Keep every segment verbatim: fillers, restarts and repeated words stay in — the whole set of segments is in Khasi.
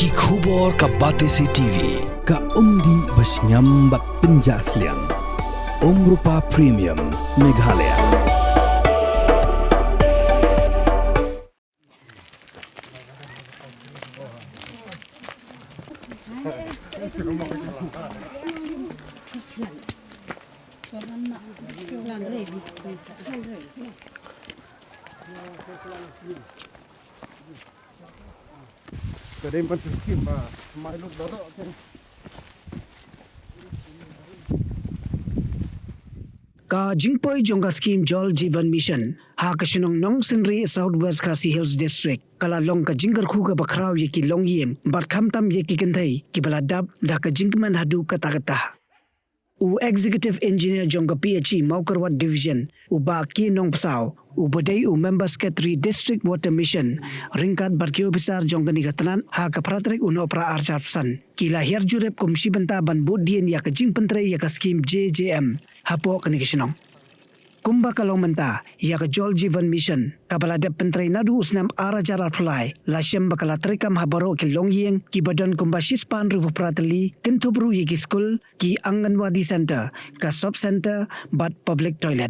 Ki khubor ka Batesi T V, ka umdih ba shngiam bad pynjah sliang. Umrupa Premium, Meghalaya. Ka dei ban skim ba mai luk doro ke. Ka jingpoi jong ka skim Jal Jeevan Mission ha ka shnong Nongsynrih, South West Khasi Hills District, ka la long ka jingkyrkhu kaba khraw ïa ki longïing bad khamtam ïa ki kynthei kiba la dap da ka jingkmen haduh katta katta. U Executive Engineer jong ka P H E Mawkyrwat Division, u Bah K. Nongpsaw, uba dei u Member Secretary District Water Mission, ryngkat bad ki ophisar jong kane ka tnat, ha ka phra tarik u Nohprah arhajar arphew san, ki la hiar jurip kum shi bynta ban bud dien ïa ka jingpyntrei ïa ka skim J J M hapoh kane ka shnong. Kumba ka long mynta, ïa ka Jal Jeevan Mission, kaba la dep pyntrei naduh u snem arhajar arphew lai, la shem ba ka la treikam ha baroh ki longïing kiba don kumba shispah hynriewphew phra tylli, kynthup ruh ïa ki skul, ki Anganwadi Center, ka Sub Center bad public toilet.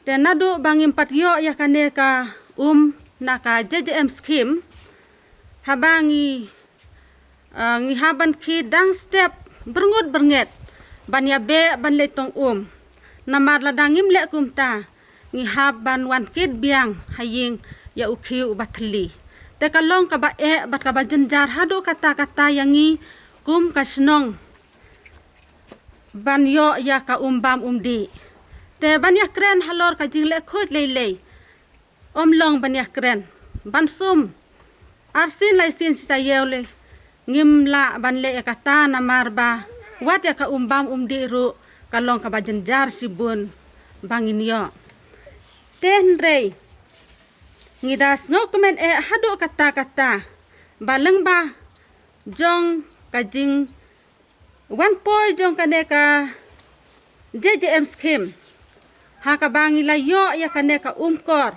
Te naduh ba ngim pat ïoh ïa kane ka um na ka J J M scheme, haba ngi, eh, ngi hap ban khie dang step byrngut byrnget ban ïa beh ban leit tong um. Namar lada ngim leh kumta, ngi hap ban wan kit biang ha ïing ïa u khiew uba thylli. Te ka long kaba eh bad kaba jynjar haduh katta katta ïa ngi kum ka shnong ban ïoh ïa ka um bam um dih. Te ban ïa kren halor ka jingleh khuid lei lei, ym long ban ïa kren, ban sum arsien laisien shi taïew lei, ngim lah ban leh ïa kata namar ba wat ïa ka um bam um dih ruh ka long kaba jynjar shibun ba ngin ïoh. Te hynrei ngi da sngewkmen eh haduh katta katta ba lyngba jong ka jing wan poi jong kane ka J J M scheme, ha kaba ngi la ïoh ïa kane ka um kor.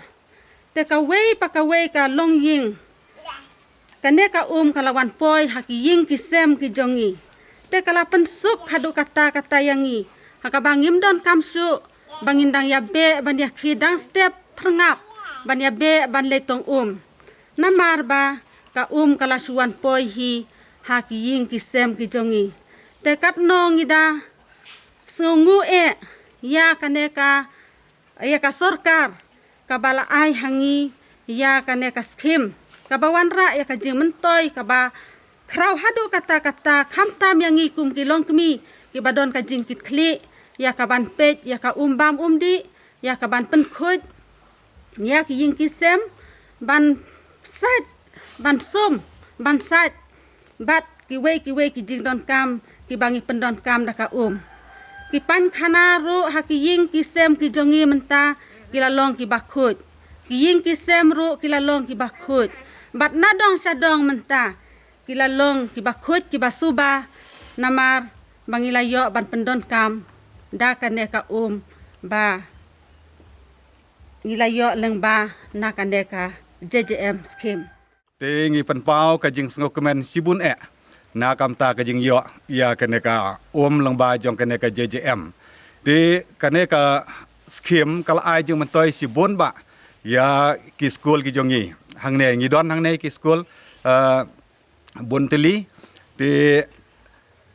Te kawei pa kawei ka longïing, kane ka um ka la wan poi ha ki ïing ki sem ki jong ngi. Te ka la pynsuk haduh katta katta ïa ngi, ha kaba ngim donkam shuh ba ngin dang ïa beh ban ïa khie dang step pyrngap ban ïa beh ban leit tong um. Namar ba ka um ka la shu wan poi hi ha ki ïing ki sem ki jong ngi. Te katno ngi da sngewnguh eh ïa kane ka, ïa ka sorkar kaba la ai ha ngi ïa kane ka scheme kaba wanrah ïa ka jingmyntoi kaba khraw haduh katta katta, khamtam ïa ngi kum ki longkmie kiba don ka jingkitkhlieh ïa ka ban peit ïa ka um bam um dih, ïa ka ban pynkhuid ïa ki ïing ki sem, ban sait, ban sum, ban sait bad kiwei kiwei ki jingdonkam kiba ngi pyndonkam da ka um. Ki paikhana ruh ha ki ïing ki sem ki jong ngi mynta ki la long kiba khuid. Ki ïing ki sem ruh ki la long kiba khuid. Bad na dong sha dong mynta ki la long kiba khuid kiba suba namar ba ngi la ïoh ban pyndonkam da kane ka um ba ngi la ïoh lyngba na kane ka J J M scheme. Te ngi pynpaw ka jingsngewkmen shibun eh na ka bynta ka jingïoh ïa kane ka um lyngba jong kane ka J J M. Te kane ka scheme ka la ai jingmyntoi shibun bha ïa ki skul ki jong ngi. Hangne ngi don hangne ki skul, eh, bun tylli, te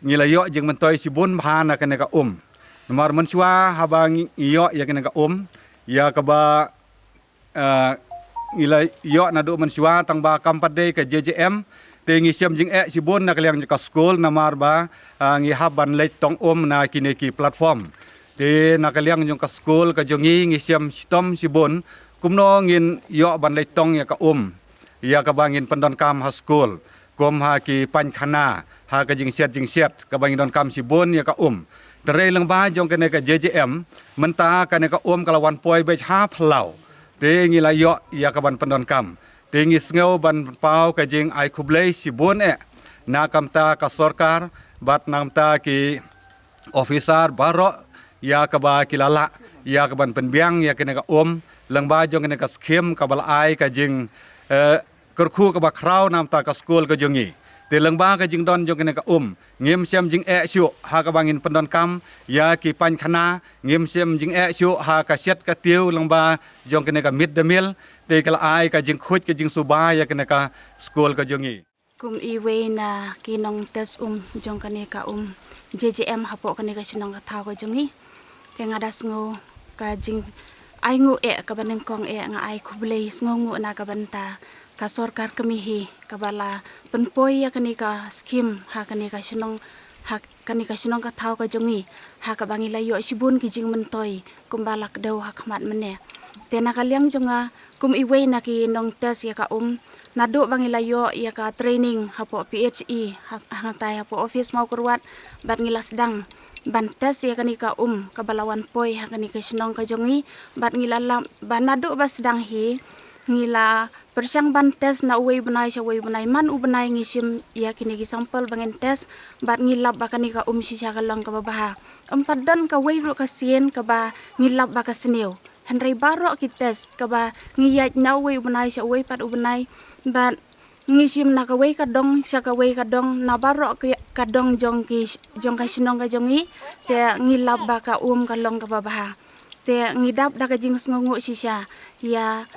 ngi la ïoh jingmyntoi shibun bha na kane ka um. Namar mynshuwa haba ngi ïoh ïa kane ka um, ïa kaba, eh, ngi la ïoh naduh mynshuwa tang ba kam pat dei ka J J M, te ngi shem jingeh shibun na ka liang jong ka skul namar ba, eh, ngi hap ban leit tong um na kine ki platform. Te na ka liang jong ka skul ka jong ngi ngi shem shitom shibun kumno ngin ïoh ban leit tong ïa ka um ïa kaba ngin pyndonkam ha skul, kum ha ki paikhana, ha ka jingsiat jingsiat kaba ngi donkam shibun ïa ka um. Te hynrei lyngba jong kane ka J J M, mynta kane ka um ka la wan poi beit ha phyllaw. Te ngi la ïoh ïa ka ban pyndonkam. Te ngi sngew ban paw ka jingai khublei shibun eh na ka bynta ka sorkar Bad namar ki officer baroh ïa kaba ki la lah ïa kaban pynbiang ïa kane ka um lyngba jong kane ka skim kaba la ai ka jing, eh, kyrkhu kaba khraw namar ka skul ka jong ngi. Te lyngba ka jingdon jong kane ka um, ngim shym jingeh shuh ha kaba ngin pyndonkam ïa ki painkhana, ngim shym jingeh shuh ha ka shet ka tiew lyngba jong kane ka mid day meal. Te ka la ai ka jingkhuid ka jingsuba ïa kane ka skul ka jong ngi. Kum iwei na ki nong test um jong kane ka um J J M hapoh kane ka shnong ka thaw ka jong ngi, te nga da sngew ka jingainguh eh, kaba nyngkong eh nga ai khublei sngewnguh na ka bynta ka sorkar kmie hi kaba la pynpoi ïa kane ka skim ha kane ka shnong, ha kane ka shnong ka thaw ka jong ngi, ha kaba ngi la ïoh shibun ki jingmyntoi kumba la kdew ha khmat mynne. Te na ka liang jong nga kum iwei na ki nong test ïa ka um, naduh ba ngi la ïoh ïa ka training hapoh P H E, ha, hangtai hapoh office Mawkyrwat, bad ngi la sdang ban test ïa kane ka um kaba la wan poi ha kane ka shnong ka jong ngi, bad ngi la lap ba naduh ba sdang hi ngi la pyrshang ban test na uwei u bnai sha uwei u bnai, man u bnai ngi shim ïa kine ki sample ba ngin test, bad ngi lap ba kane ka um shisha ka long kaba bha. Ym pat don kawei ruh ka sien kaba ngi lap ba ka sniew. Hynrei baroh ki test kaba ngi ïaid na uwei u bnai sha uwei pat u bnai, bad ngi shim na kawei ka dong sha kawei ka dong, na baroh ka, ka dong jong ki, jong ka shnong ka jong ngi, te ngi lap ba ka um ka long kaba bha. Te ngi dap da ka jingsngewnguh shisha ïa,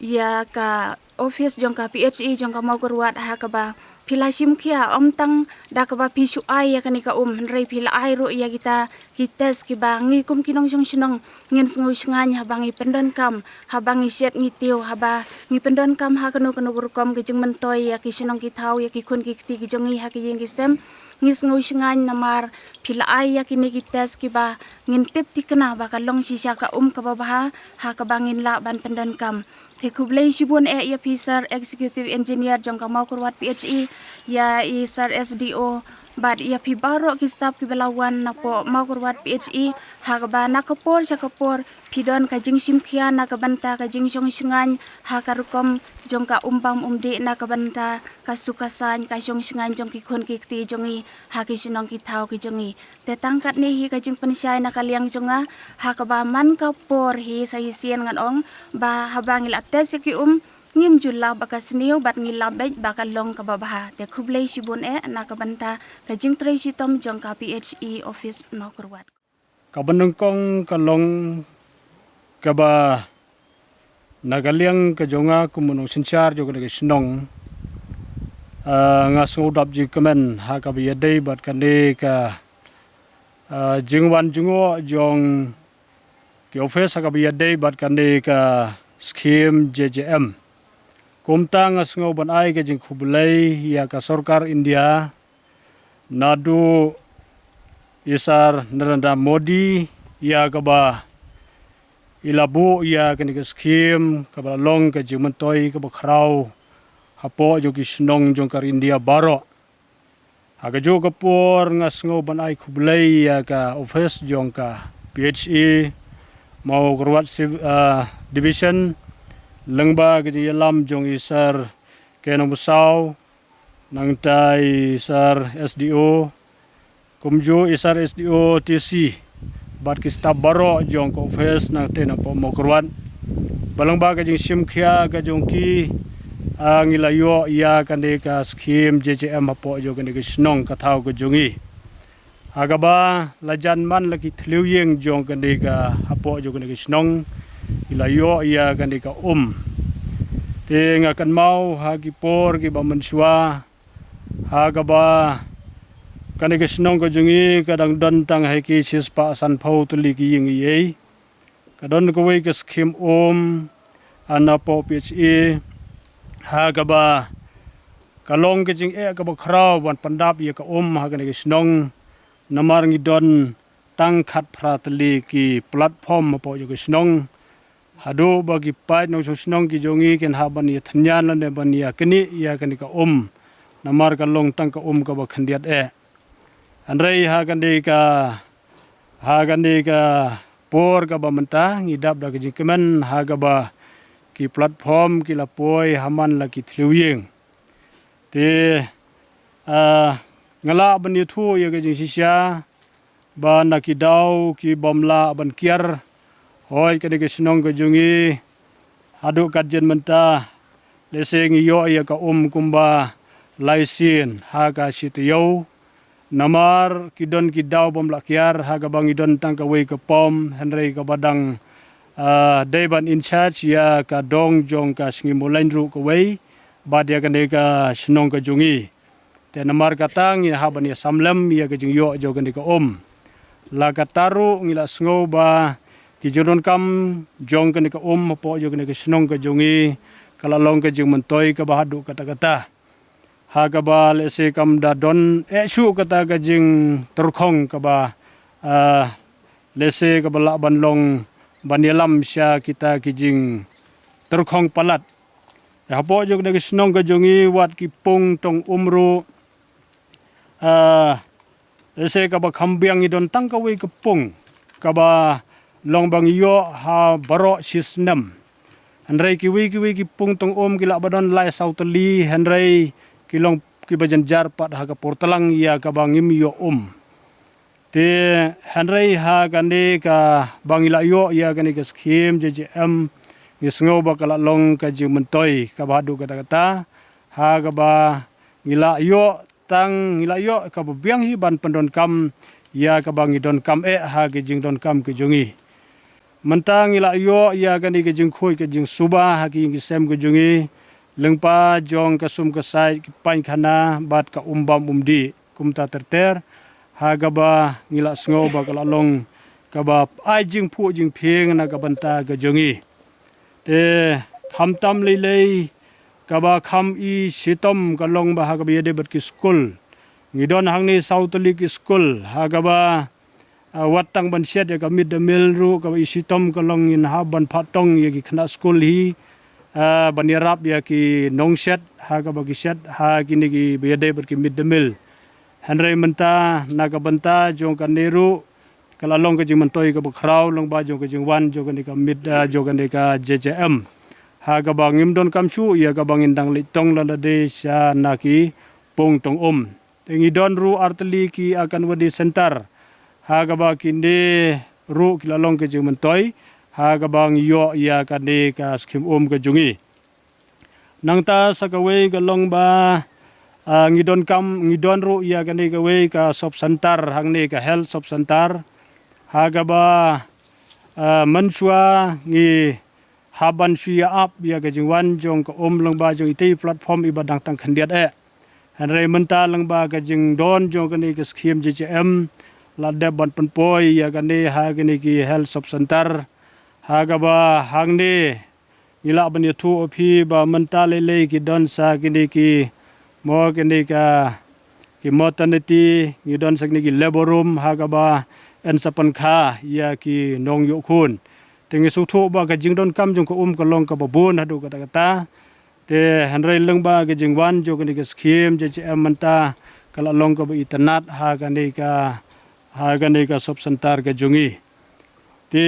ïa ka office jong ka P H E jong ka Mawkyrwat, ha kaba phi la shim khia, ym tang da kaba phi shu ai ïa kane ka um, hynrei phi la ai ruh ïa kita ki test kiba ngi kum ki nongshong shnong ngin sngew shngaiñ haba ngi pyndonkam, haba ngi shet ngi tiew, haba ngi pyndonkam ha kano kano ka rukom ka jingmyntoi ïa ki shnong ki thaw, ïa ki khun ki kti ki jong ngi ha ki ïing ki sem. Ngi sngew shngaiñ namar phi la ai ïa kine ki test kiba ngin tip thikna ba ka long shisha ka um kaba bha, ha kaba ngin lah ban pyndonkam. Te khublei shibun eh ïa phi Sir Executive Engineer jong ka Mawkyrwat P H E, ïa i Sir S D O, bad ïa phi baroh ki staff kiba la wan napoh Mawkyrwat P H E, ha kaba na ka por sha ka por phi don ka jingshim khia na ka bynta ka jingshong shngaiñ ha ka rukom jong ka um bam um dih, na ka bynta ka suk ka saiñ ka shong shngaiñ jong ki khun ki kti jong ngi ha ki shnong ki thaw ki jong ngi. Te tang katne hi ka jingpynshai na ka liang jong nga, ha kaba man ka por hi sa shisien ngan ong ba haba ngi la test ïa ki um, ngim ju lap ba ka sniew bad ngi lap beit ba ka long kaba bha. Te khublei shibun eh na ka bynta ka jingtrei shitom jong ka P H E office Mawkyrwat. Kaba nyngkong ka long kaba na ka liang ka jong nga kum u nongsynshar jong kane ka shnong, ah, nga sngew dap jingkmen ha kaba ïadei bad kane ka, ah, jingwan jngoh jong ki office ha kaba ïadei bad kane ka skim J J M. Kumta nga sngew ban ai ka jingkhublei ïa ka sorkar India, naduh i Sir Narendra Modi, ïa kaba i la buh ïa kane ka skim kaba la long ka jingmyntoi kaba khraw hapoh jong ki shnong jong ka ri India baroh. Ha kajuh ka por nga sngew ban ai khublei ïa ka office jong ka P H E Mawkyrwat Civ-, ah, Division, lyngba ka jingïalam jong i Sir K Nongbusaw, nangta i Sir S D O, kumjuh i Sir S D O T C, bad ki staff baroh jong ka office nangta napoh Mawkyrwat. Ba lyngba ka jingshim khia ka jong ki, ah, ngi la ïoh ïa kane ka skim J J M hapoh jong kane ka shnong ka thaw ka jong ngi. Ha kaba la jan man la ki thliew ïing jong kane ka hapoh jong kane ka shnong, ngi la ïoh ïa kane ka um. Te nga kynmaw ha ki por kiba mynshuwa, ha kaba kane ka shnong ka jong ngi ka dang don tang ha ki shispah sanphew tylli ki ïing ei ei. Ka don kawei ka skim um napoh P H E, ha kaba ka long ka jingeh kaba khraw ban pyndap ïa ka um ha kane ka shnong, namar ngi don tang khatphra tylli ki platform hapoh jong ka shnong. Haduh ba ki paid nongshong shnong ki jong ngi kin hap ban ïa thynnian lane ban ïa knieh ïa kane ka um, namar ka long tang ka um kaba khyndiat eh. Hynrei ha kane ka, ha kane ka por kaba mynta ngi dap da ka jingkmen ha kaba ki platform ki la poi ha man la ki thliew ïing. Te, ah, Nga lah ban ïathuh ïa ka jingshisha ba na ki daw ki bym lah ban kiar hoi kane ka shnong ka jong ngi haduh katjin mynta. Lehse ngi ïoh ïa ka um kumba lai sien ha ka shi taïew. Namar ki don ki daw bym lah kiar ha kaba ngi don tang kawei ka pom, hynrei kaba dang, ah, dei ban in charge ïa ka dong jong ka Sngi Mulein ruh kawei bad ïa kane ka shnong ka jong ngi. Te namar kata ngi hap ban ïa samlem ïa ka jingïoh jong kane ka um. La kata ruh ngi la sngew ba ki jingdonkam jong kane ka um hapoh jong kane ka shnong ka jong ngi ka la long ka jingmyntoi kaba haduh katta katta. Ha kaba lehse kam da don eh shuh kata ka jingtyrkhong kaba, ah, lehse kaba lah ban long ban ïalam sha kita ki jingtyrkhong palat. Hapoh jong kane ka shnong ka jong ngi wat ki pung tong um ruh, ah, lehse kaba kham biang ngi don tang kawei ka pung kaba long ba ngi ïoh ha baroh shi snem. Hynrei kiwei kiwei ki pung tong um ki lah ba don lai saw tylli, hynrei ki long kiba jynjar pat ha ka por tlang ïa kaba ngim ïoh um. Te hynrei ha kane kaba ngi la ïoh ïa kane ka skhim J J M, ngi sngew ba ka la long ka jingmyntoi kaba haduh katta katta. Ha kaba ngi la ïoh tang, ngi la ïoh kaba biang hi ban pyndonkam ïa kaba ngi donkam eh ha ki jingdonkam ki jong ngi. Mynta ngi la ïoh ïa kane ka jingkhuid ka jingsuba ha ki ïing ki sem ka jong ngi, lyngba jong ka sum ka said, ki painkhana bad ka um bam um dih kumta ter ter. Ha kaba ngi la sngew ba ka la long kaba ai jingphuh jingphieng na ka bynta ka jong ngi. Te khamtam lei lei kaba kham i shitom ka long ba ha kaba ïadei bad ki skul. Ngi don hangne saw tylli ki skul ha kaba, ah, wat tang ban shet ïa ka mid day meal ruh kaba i shitom ka long ngin hap ban phah tong ïa ki khynnah skul hi, ah, ban ïarap ïa ki nongshet ha kaba ki shet ha kine kiba ïadei bad ki mid day meal. Hynrei mynta na ka bynta jong kane ruh ka la long ka jingmyntoi kaba khraw lyngba jong ka jingwan jong kane ka mid, ah, jong kane ka J J M. Ha kaba ngim donkam shuh ïa kaba ngin dang leit tong la lade sha na ki pung tong um. Te ngi don ruh ar tylli ki Anganwadi Center. Ha kaba kine ruh ki la long ka jingmyntoi ha kaba ngi ïoh ïa kane ka skhim um ka jong ngi. Nangta sa kawei ka long ba, ah, ngi donkam, ngi don ruh ïa kane kawei ka sub center hangne, ka health sub center. Ha kaba, ah, mynshuwa ngi hap ban shu ïa ap ïa ka jingwan jong ka um lyngba jong itei i platform iba dang tang khyndiat eh. Hynrei mynta lyngba ka jingdon jong kane ka skhim J J M la dep ban pynpoi ïa kane ha kane ki health sub center. Ha kaba hangne ngi lah ban ïathuh ïa phi ba mynta lei lei ki don sa kine ki, mo, kine ka, ki maternity, ngi don sa kine ki labor room ha kaba yn sa pynkha ïa ki nongïoh khun. Te ngi sngewthuh ba ka jingdonkam jong ka um ka long kaba bun haduh katta katta. Te hynrei lyngba ka jingwan jong kane ka skhim J J M mynta ka la long kaba itynnad ha kane ka, ha kane ka sub center ka jong ngi. Te,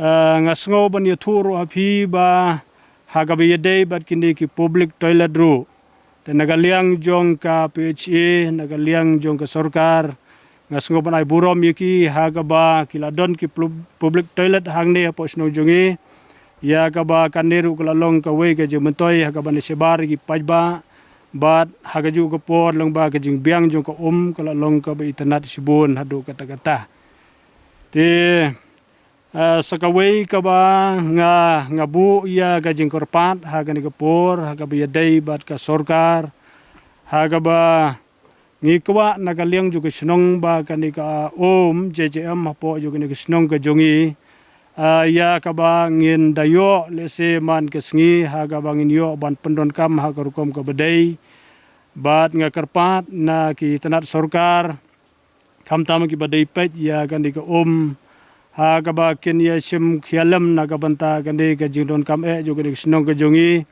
ah, nga sngew ban ïathuh ruh ha phi ba ha kaba ïadei bad kine ki public toilet ruh. Te na ka liang jong ka P H A, na ka liang jong ka sorkar, nga sngew ban ai burom ïa ki ha kaba ki la don ki pub-, public toilet hangne hapoh shnong jong ngi. Ïa kaba kane ruh ka la long kawei ka jingmyntoi ha kaba na shabar ki paidbah. Bad ha kajuh ka por lyngba ka jingbiang jong ka um ka la long kaba itynnad shibun haduh katta katta. Te, ah, sa kawei kaba nga, nga buh ïa ka jingkyrpad ha kane ka por, ha kaba ïadei bad ka sorkar, ha kaba ngi kwah na ka liang jong ka shnong ba kane ka um J J M hapoh jong kane ka shnong ka jong ngi, ah, ïa kaba ngin da ïoh lehse man ka sngi ha kaba ngin ïoh ban pyndonkam ha ka rukom kaba dei. Bad nga kyrpad na ki tnat sorkar, khamtam kiba dei peit ïa kane ka um, ha kaba kin ïa shim khia lem na ka bynta kane ka jingdonkam eh jong kane ka shnong ka jong ngi.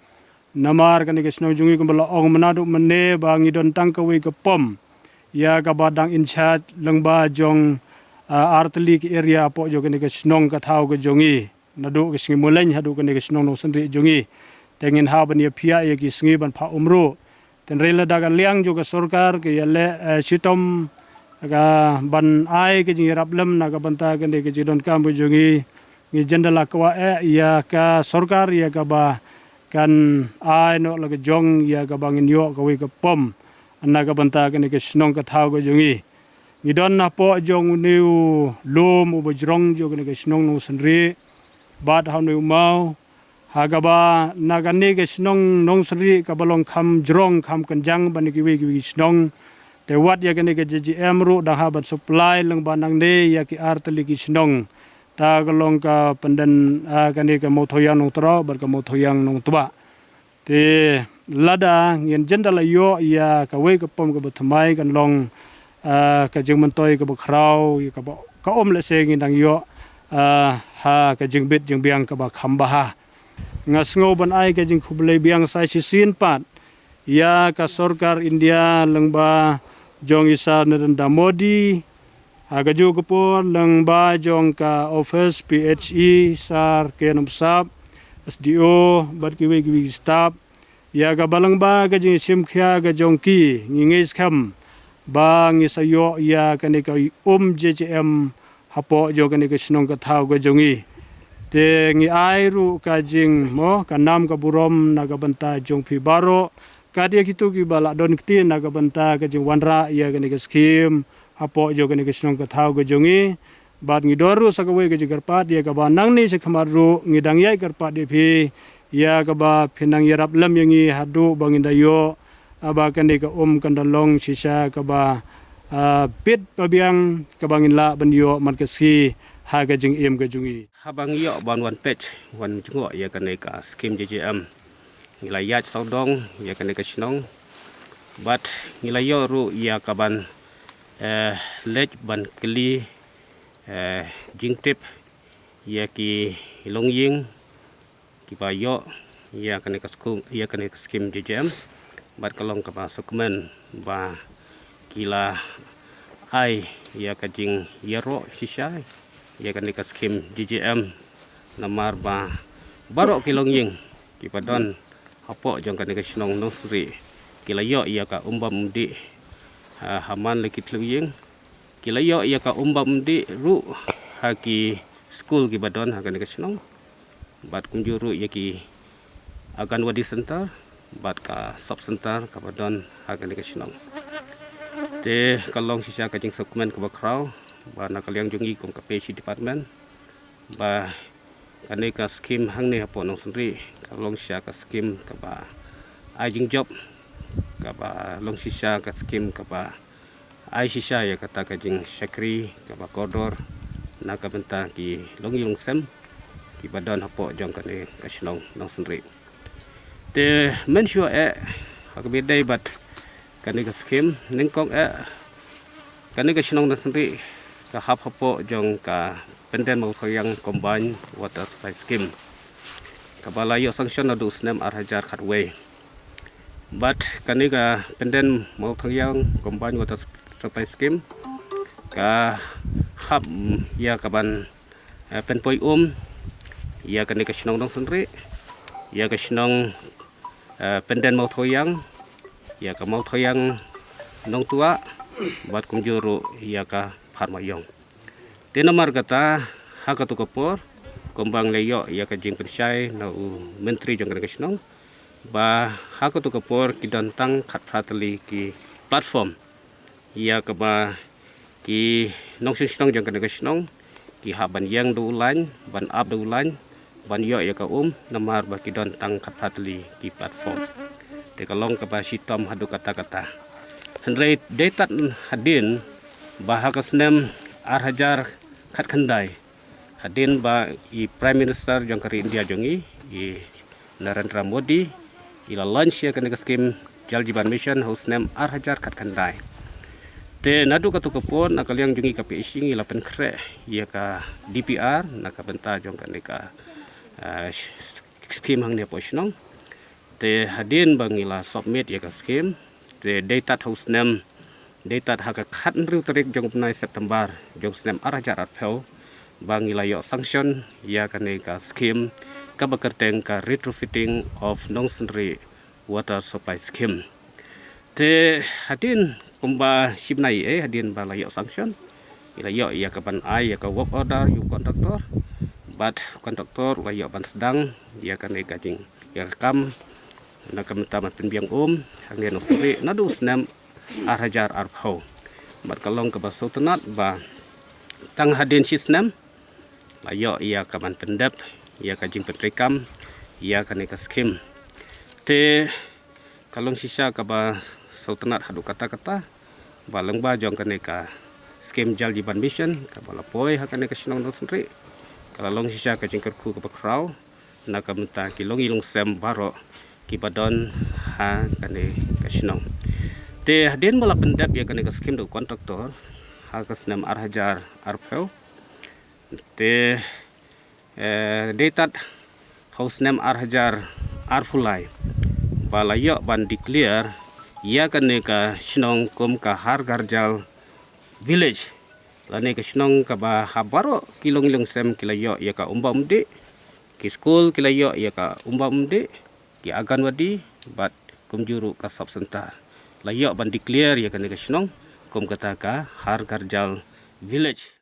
Namar kane ka shnong jong ngi kumba la ong mynta naduh mynne ba ngi don tang kawei ka pom ïa kaba dang in charge lyngba jong, ah, artylli ki area hapoh jong kane ka shnong ka thaw ka jong ngi. Naduh ka sngi Muleng haduh kane ka shnong Nongsynriah jong ngi. Te ngin hap ban ïa phiah ïa ki sngi ban phah um ruh. Tynrai lada ka liang jong ka sorkar ka ïaleh, eh, shitom ka ban ai ka jingïarap lem na ka bynta kane ka jingdonkam ka jong ngi, ngi jin da la kwah eh ïa ka sorkar ïa kaba kan ai noh la ka jong ïa kaba ngin ïoh kawei ka pom na ka bynta kane ka shnong ka thaw ka jong ngi. Ngi don hapoh jong une u lum uba jrong jong kane ka shnong Nongsynrieh bad ha une u maw, ha kaba na kane ka shnong Nongsynrieh kaba long kham jrong kham kynjang ban ïa kiwei kiwei ki shnong. Te wat ïa kane ka J J M ruh dang hap ban supply lyngba nangne ïa ki ar tylli ki shnong. Ta ka long ka pynden, ah, kane ka Mawthawiang Nongtraw bad ka Mawthawiang Nongtbah. Te lada ngin jin da la ïoh ïa kawei ka pom kaba thymmai kan long, ah, ka jingmyntoi kaba khraw ïa kaba ka um lehse ngin dang ïoh, ah, ha ka jingbit jingbiang kaba kham bha. Nga sngew ban ai ka jingkhublei biang sa shisien pat ïa ka sorkar India lyngba jong i Sir Narendra Modi, ha kajuh ka por lyngba jong ka office P H E Sir K Nongpynsap, S D O bad kiwei kiwei ki staff, ïa kaba lyngba ka jingshim khia ka jong ki ngi ngeit skhem ba ngi sa ïoh ïa kane ka um J J M hapoh jong kane ka shnong ka thaw ka jong ngi. Te ngi ai ruh ka jing mo ka nam ka burom na ka bynta jong phi baroh. Kat ïa kito kiba la don kti na ka bynta ka jingwanrah ïa kane ka skim hapoh jong kane ka shnong ka thaw ka jong ngi. Bad ngi don ruh sa kawei ka jingkyrpad ïa kaba nangne sha khmat ruh ngi dang ïai kyrpad ïa phi ïa kaba phin nang ïarap lem ïa ngi haduh ba ngin da ïoh, ah, ba kane ka um kan da long shisha kaba, ah, bit babiang kaba ngin lah ban ïoh man ka sngi ha ka jingim ka jong ngi. Haba ngi ïoh ban wan peit wan jngoh ïa kane ka skim J J M, ngi la ïaid sawdong ïa kane ka shnong bad ngi la ïoh ruh ïa kaban, eh, leit ban kylli, eh, jingtip ïa ki longïing kiba ïoh ïa kane ka skum ïa kane ka skim J J M bad ka long kaba sngewkmen ba ki la ai ïa ka jingïaroh shisha ïa kane ka skim J J M namar ba baroh ki longïing kiba don hapoh jong kane ka shnong Nongsynrieh ki la ïoh ïa ka um bam um dih, ha, ha man la ki thliew ïing ki la ïoh ïa ka um bam um dih ruh ha ki skul kiba don ha kane ka shnong. Bad kumjuh ruh ïa ki Anganwadi Center bad ka Sub Center kaba don ha kane ka shnong. Te ka long shisha ka jingsngewkmen kaba khraw ba na ka liang jong ngi kum ka P H E department ba kane ka skim hangne hapoh Nongsynrieh ka long shisha ka skim kaba ai jingjop, kaba long shisha ka skim kaba ai shisha ïa kata ka jingshakri kaba kordor na ka bynta ki longïing longsem kiba don hapoh jong kane ka shnong Nongsynrieh. Te mynshuwa eh ha kaba ïadei bad kane ka skim nyngkong eh kane ka shnong Nongsynrieh ka hap hapoh jong ka Pyndenmawthawiang Combined Water Supply Scheme kaba la ïoh sanction naduh u snem ar hajar khatwei. Bad kane ka Pyndenmawthawiang Combined Water Sup-, Supply Scheme ka hap, mm, ïa kaban, eh, pynpoi um ïa kane ka shnong Nongsynrieh, ïa ka shnong, eh, Pyndenmawthawiang, ïa ka Mawthawiang Nongtwah bad kumjuh ruh ïa ka Pharmaïong. Te namar kata ha katu ka por kumba ngi la ïoh ïa ka jingpynshai na u myntri jong kane ka shnong ba ha katu ka por ki don tang khatphra tylli ki platform ïa kaba ki nongshong shnong jong kane ka shnong ki hap ban ïeng da u lain, ban ap da u lain ban ïoh ïa ka um namar ba ki don tang khatphra tylli ki platform. Te ka long kaba shitom haduh katta katta. Hynrei dei tad hadien ba ha ka snem ar hajar khatkhyndai hadien ba i Prime Minister jong ka ri India jong ngi, i Narendra Modi, i la launch ïa kane ka skim Jal Jeevan Mission ha u snem ar hajar khatkhyndai. Te naduh katu ka por na ka liang jong ngi ka P H E ngi la pynkhreh ïa ka D P R na ka bynta jong kane ka, ah, skim hangne hapoh shnong. Te hadien ba ngi la submit ïa ka skim, te dei tad ha u snem, dei tad ha ka khathynriew tarik jong u bnai September jong u snem ar hajar arphew ba ngi la ïoh sanction ïa kane ka skim kaba kyrteng ka Retrofitting of Nongsynrieh Water Supply Scheme. Te hadien kumba shim na i e hadien ba la ïoh sanction, i la ïoh ïa ka ban ai ïa ka work order ïa u contractor. Bad contractor la ïoh ban sdang ïa kane ka jing ïa ka kam na ka mynta ban pynbiang um hangne Nongstoiñ naduh snem ar hajar arphew. Bad ka long kaba sngewtynnat ba tang hadien shi snem la ïoh ïa ka ban pyndep ïa ka jingpyntreikam ïa kane ka skim. Te ka long shisha kaba sngewtynnat haduh katta katta ba lyngba jong kane ka skim Jal Jeevan Mission kaba la poi ha kane ka shnong Nongstoiñ, ka la long shisha ka jingkyrkhu kaba khraw na ka mynta ki longïing longsem baroh kiba don ha kane ka shnong. Te hadien ba la pyndep ïa kane ka skim da u contractor ha ka snem ar hajar arphew, te eh, dei tad ha u snem ar hajar arphew lai ba la ïoh ban declare ïa kane ka shnong kum ka Har Ghar Jal Village, lane ka shnong kaba ha baroh ki longïing longsem ki la ïoh ïa ka umbam umdih, ki skul ki la ïoh ïa ka umbam umdih, ki Anganwadi bad kumjuh ruh ka sub center. La ïoh ban declare ïa kane ka shnong kum kata ka Har Ghar Jal Village.